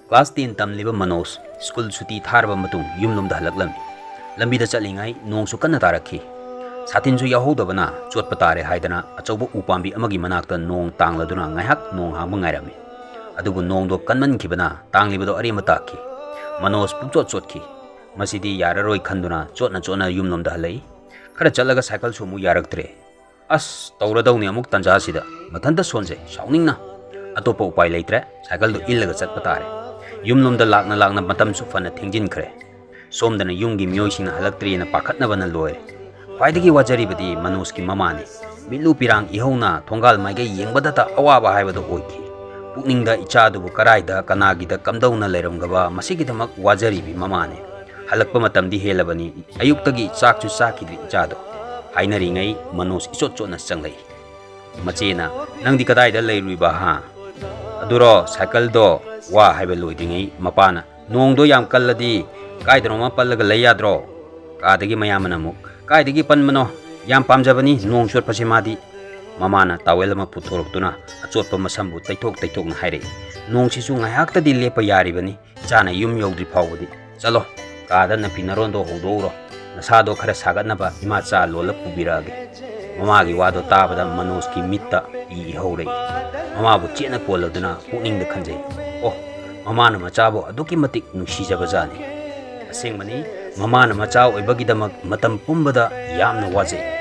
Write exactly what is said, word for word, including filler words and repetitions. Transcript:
Class ten ꯇꯝꯂꯤꯕ Manoj school ꯁꯨꯇꯤ ꯊꯥꯔꯕ ꯃꯇꯨꯡ ꯌꯨꯝꯂꯣꯝꯗ ꯍꯜꯂꯛꯂꯝꯃꯤ꯫ ꯂꯝꯕꯤꯗ ꯆꯠꯂꯤꯉꯩ ꯅꯣꯡꯁꯨ ꯀꯟꯅ ꯇꯥꯔꯛꯈꯤ꯫ ꯁꯥꯇꯤꯟꯁꯨ ꯌꯥꯎꯍꯧꯗꯕꯅ ꯆꯣꯠꯄ ꯇꯥꯔꯦ ꯍꯥꯏꯗꯅ ꯑꯆꯧꯕ ꯎ ꯄꯥꯝꯕꯤ ꯑꯃꯒꯤ ꯃꯅꯥꯛꯇ ꯅꯣꯡ ꯇꯥꯡꯂꯗꯨꯅ ꯉꯥꯏꯍꯥꯛ ꯅꯣꯡ ꯍꯥꯡꯕ ꯉꯥꯏꯔꯝꯃꯤ꯫ ꯑꯗꯨꯕꯨ ꯅꯣꯡꯗꯣ ꯀꯟꯃꯟꯈꯤꯕꯅ ꯇꯥꯡꯂꯤꯕꯗꯣ ꯑꯔꯦꯝꯕ ꯇꯥꯈꯤ꯫ ꯃꯅꯣꯖ ꯄꯨꯡꯆꯣꯠ ꯆꯣꯠꯈꯤ꯫ ꯃꯁꯤꯗꯤ ꯌꯥꯔꯔꯣꯏ ꯈꯟꯗꯨꯅ ꯆꯣꯠꯅ ꯆꯣꯠꯅ ꯌꯨꯝꯂꯣꯝꯗ ꯍꯜꯂꯛꯏ꯫ ꯈꯔ ꯆꯠꯂꯒ ꯁꯥꯏꯀꯜꯁꯨ ꯑꯃꯨꯛ ꯌꯥꯔꯛꯇ꯭ꯔꯦ꯫ "ꯑꯁ, ꯇꯧꯔꯗꯧꯅꯤ ꯑꯃꯨꯛ ꯇꯟꯖꯥꯁꯤꯗ", ꯃꯊꯟꯇ ꯁꯣꯟꯖꯩ ꯁꯥꯎꯅꯤꯡꯅ꯫ ꯑꯇꯣꯞꯄ ꯎꯄꯥꯏ ꯂꯩꯇ꯭ꯔꯦ, ꯁꯥꯏꯀꯜꯗꯨ ꯏꯜꯂꯒ ꯆꯠꯄ ꯇꯥꯔꯦ꯫ ꯌꯨꯝꯂꯣꯝꯗ ꯂꯥꯛꯅ ꯂꯥꯛꯅ ꯃꯇꯝꯁꯨ ꯐꯅ ꯊꯦꯡꯖꯤꯟꯈ꯭ꯔꯦ꯫ ꯁꯣꯝꯗꯅ ꯌꯨꯝꯒꯤ ꯃꯤꯑꯣꯏꯁꯤꯡꯅ ꯍꯜꯂꯛꯇ꯭ꯔꯤꯅ ꯄꯥꯈꯠꯅꯕꯅ ꯂꯣꯏꯔꯦ꯫ ꯈ꯭ꯋꯥꯏꯗꯒꯤ ꯋꯥꯖꯔꯤꯕꯗꯤ ꯃꯅꯣꯖꯀꯤ ꯃꯃꯥꯅꯤ꯫ ꯃꯤꯠꯂꯨ ꯄꯤꯔꯥꯡ ꯏꯍꯧꯅ ꯊꯣꯡꯒꯥꯜ ꯃꯥꯏꯀꯩ ꯌꯦꯡꯕꯗꯇ ꯑꯋꯥꯕ ꯍꯥꯏꯕꯗꯨ ꯑꯣꯏꯈꯤ꯫ ꯄꯨꯛꯅꯤꯡꯗ ꯏꯆꯥꯗꯨꯕꯨ ꯀꯔꯥꯏꯗ ꯀꯅꯥꯒꯤꯗ ꯀꯝꯗꯧꯅ ꯂꯩꯔꯝꯒꯕ ꯃꯁꯤꯒꯤꯗꯃꯛ ꯋꯥꯖꯔꯤꯕꯤ ꯃꯃꯥꯅꯤ꯫ ꯍꯜꯂꯛꯄ ꯃꯇꯝꯗꯤ ꯍꯦꯜꯂꯕꯅꯤ꯫ ꯑꯌꯨꯛꯇꯒꯤ ꯆꯥꯛꯁꯨ ꯆꯥꯈꯤꯗ꯭ꯔꯤ ꯏꯆꯥꯗꯣ꯫ ꯍꯥꯏꯅꯔꯤꯉꯩ ꯃꯅꯣꯖ ꯏꯆꯣꯠ ꯆꯣꯠꯅ ꯆꯪꯂꯛꯏ꯫ ꯃꯆꯦꯅ, "ꯅꯪꯗꯤ ꯀꯗꯥꯏꯗ ꯂꯩꯔꯨꯏꯕ, ꯍꯥ?" "ꯑꯗꯨꯔꯣ, ꯁꯥꯏꯀꯜꯗꯣ", ꯋꯥ ꯍꯥꯏꯕ ꯂꯣꯏꯗ꯭ꯔꯤꯉꯩ ꯃꯄꯥꯅ, "ꯅꯣꯡꯗꯣ ꯌꯥꯝ ꯀꯜꯂꯗꯤ ꯀꯥꯏꯗꯅꯣꯃ ꯄꯜꯂꯒ ꯂꯩ ꯌꯥꯗ꯭ꯔꯣ?" ꯀꯥꯗꯒꯤ ꯃꯌꯥꯝꯕꯅ ꯑꯃꯨꯛ, "ꯀꯥꯏꯗꯒꯤ ꯄꯟꯕꯅꯣ? ꯌꯥꯝ ꯄꯥꯝꯖꯕꯅꯤ ꯅꯣꯡ ꯆꯣꯠꯄꯁꯦ ꯃꯥꯗꯤ꯫" ꯃꯃꯥꯅ ꯇꯥꯋꯦꯜ ꯑꯃ ꯄꯨꯊꯣꯔꯛꯇꯨꯅ ꯑꯆꯣꯠꯄ ꯃꯁꯝꯕꯨ ꯇꯩꯊꯣꯛ ꯇꯩꯊꯣꯛꯅ ꯍꯥꯏꯔꯛꯏ, "ꯅꯣꯡꯁꯤꯁꯨ ꯉꯥꯏꯍꯥꯛꯇꯗꯤ ꯂꯦꯞꯄ ꯌꯥꯔꯤꯕꯅꯤ꯫ ꯏꯆꯥꯅ ꯌꯨꯝ ꯌꯧꯗ꯭ꯔꯤ ꯐꯥꯎꯕꯗꯤ꯫ ꯆꯠꯂꯣ, ꯀꯥꯗ ꯅꯐꯤ ꯅꯔꯣꯟꯗꯣ ꯍꯣꯡꯗꯣꯛꯎꯔꯣ꯫ ꯅꯁꯥꯗꯣ ꯈꯔ ꯁꯥꯒꯠꯅꯕ ꯏꯃꯥ ꯆꯥ ꯂꯣꯜꯂ ꯄꯨꯕꯤꯔꯛꯑꯒꯦ꯫" ꯃꯃꯥꯒꯤ ꯋꯥꯗꯣ ꯇꯥꯕꯗ ꯃꯅꯣꯖꯀꯤ ꯃꯤꯠꯇ ꯏ ꯏꯍꯧꯔꯛꯏ꯫ ꯃꯃꯥꯕꯨ ꯆꯦꯠꯅ ꯀꯣꯜꯂꯗꯨꯅ ꯄꯨꯛꯅꯤꯡꯗ ꯈꯟꯖꯩ, "ꯑꯣ, ꯃꯃꯥꯅ ꯃꯆꯥꯕꯨ ꯑꯗꯨꯛꯀꯤ ꯃꯇꯤꯛ ꯅꯨꯡꯁꯤꯖꯕꯖꯥꯠꯅꯤ꯫" ꯑꯁꯦꯡꯕꯅꯤ, ꯃꯃꯥꯅ ꯃꯆꯥ ꯑꯣꯏꯕꯒꯤꯗꯃꯛ ꯃꯇꯝ ꯄꯨꯝꯕꯗ ꯌꯥꯝꯅ ꯋꯥꯖꯩ꯫